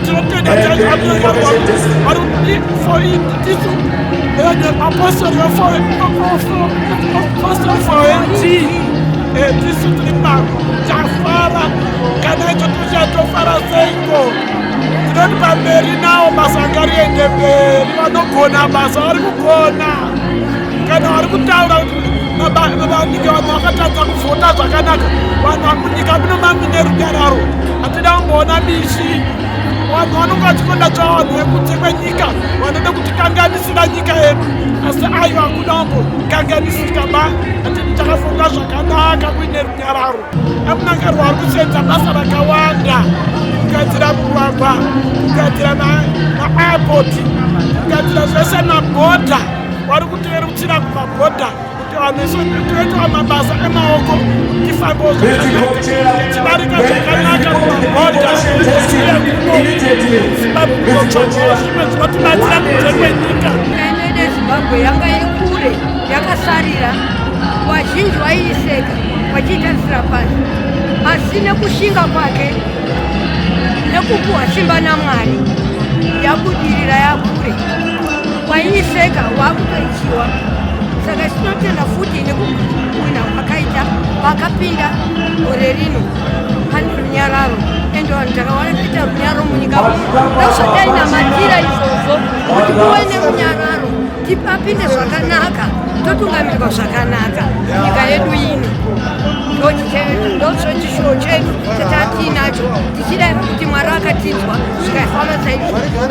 Tinotenda chaizvo vamunangagwa vari for tisu apostle for tisu tiri tafara. Kana icho tichatofara seiko? Tinoti pamberi nawo, basa ngariende mberi. Vanogona basa, vari kugona. Kana vari kutaura kuti mabandike vanhu vakatadza kuvhota zvakanaka, vanhu munyika muno mamine runyararo, hatida kumboona bishi. Vanhu vanonge vachikonda tsva, vanhu vekunze kwenyika vanoda kutikanganisira nyika yedu, asi aiwa, hakuna kumbokanganisika ba. Hatidi, takafunga zvakanaka kuine runyararo. AMnangagwa ari kusenza basa rakawanda, kugadzira mugwagwa, kugadzira maairport, kugadzira zvese, mabhodha. Vari kutirerutsira kumabhodha kuti vanhu isu toitawo mabasa emaoko, tifambewo zvakanaka, tichidarika zvakanaka kumabhodha, tichiuya kuno Zimbabwe kuzotsvagawo zvimwe zvinotibatsira kunze kwenyika. Nyika ino yedu yeZimbabwe yanga iri kure, yakasarira. Vazhinji vaiiseka, vachiitarisira pasi, asi nekushinga kwake nekupuhwa simba naMwari, yabudirira, yakure. Waiiseka wakutoichiwa. Saka tinotenda futi nekuwina kwakaita vakapinda gore rino. Pane runyararo, ende vanhu takawana kuita runyararo munyika muno. Ndozvatainamatira izvozvo, kuti kuve nerunyararo, tipapinde zvakanaka, totungamirwa zvakanaka nyika yedu ino. Ndochishuwo chedu chatatiinacho, tichida kuti Mwari akatinzwa, zvikafamba saizvozvo.